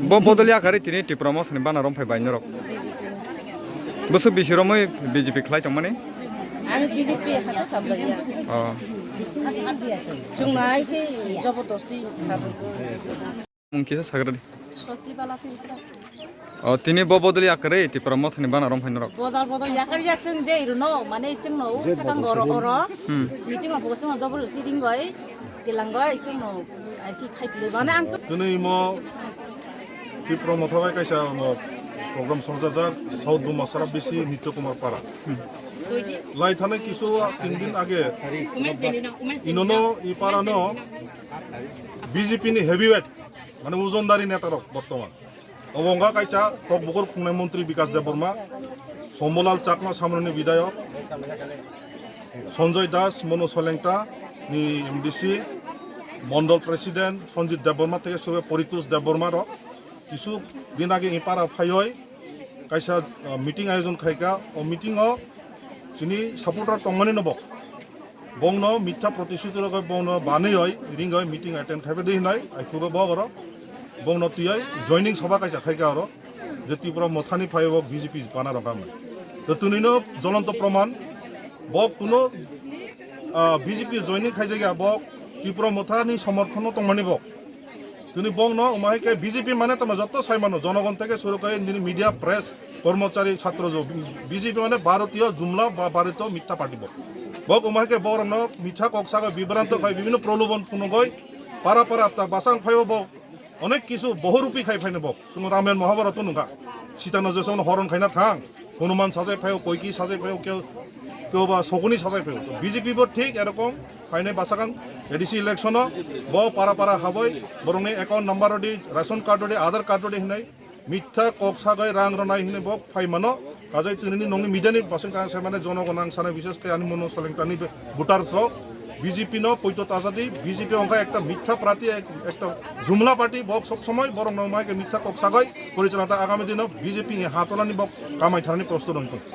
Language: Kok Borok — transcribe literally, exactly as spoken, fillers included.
Bo bodol yakarwi tini Tipra Mothani bana romphai bai norok. Bwswk bisi romwi B J P khlai tongmani? Ang B J P hasa khablaiya. Oh. Chwng nai se jobodosti khablai. Mung kisa sagradi. Sosi bala filter. Oh, tini bo bodol yakarwi Tipra Mothani bana romphai norok. Bodol bodol yakarya chwng je iruno, mane chwngno sakang oro oro. Hmm. Meeting o bo chwngno jobodosti ringoi. Tilangoi chwngno aiki khai pili bana ang. Tini imo Tipra Motha bai kaisa ano program sorjajak South Dumasara B C Nitya Kumar Para. Lai thanai kisu tin din age inono i para no B J P ni heavyweight, mane ujondari neta rok bortoman. Obo wngkha kaisa Kokbukur khungnai montri Bikas Debbarma, Sombolal Chakma Samroni bidayok, Sanjoy Das, Monu Solengta ni M D C, Mondol President Sanjit Debbarma theke suru Poritosh Debbarma rok kisu din age i para phaioi kaisa, uh, meeting ayojon khaika. O meeting o chini supporter tongmani no bo. Bongno mitha protishuti rogoi bongno banwi oi ringoi meeting attend khaibe de hinai ai khubo bo oro bongno tiyai joining sabha kaisa khaika oro je Tipra Mothani phai bo B J P pana rok ang to tunino jolonto proman bo kuno, ah, B J P joining khaijagya bo Tipra Mothani somorthono tongmani bo. Tini bongno umahai khe B J P mane tamo joto sai mano, jonogon theke suru khe nini media, press, kormochari, chhatro jo, B J P mane Bharatiyo jumla ba Bharatiyo mitha party bo. Bok umahai khe borokno mitha kok saga bibranto khai bibino prolobon phunugoi para para ta basang phaibo bo onek kisu bohorupi khai phaino bo. Chwng Ramayan Mahabharata nungkha. Sitano jesong horon khaina thang. Hanuman sajai phaio, Koiki sajai phaio, keu, keu ba Soguni sajai phaio. B J P bo thik erokom phainai basakang A D C election o bo para para haboi borokni account number rodi, ration card rodi, Aadhaar card rodi hinai mitha kok sagai rang rwnai hinai bo phai mano. Kajai tinini nongni media ni basing kang sai mane jonogon ang sanai bises khe ani mono soleng tani voters rok B J P no poito tajadi, B J P ongkha ekta mitha party, ek-, ekta jumla party, bo sob somoi borok no mai khe mitha kok sagai porichalna ta agami dino B J P ni hatolani bo kamai thanani prosto dongkho.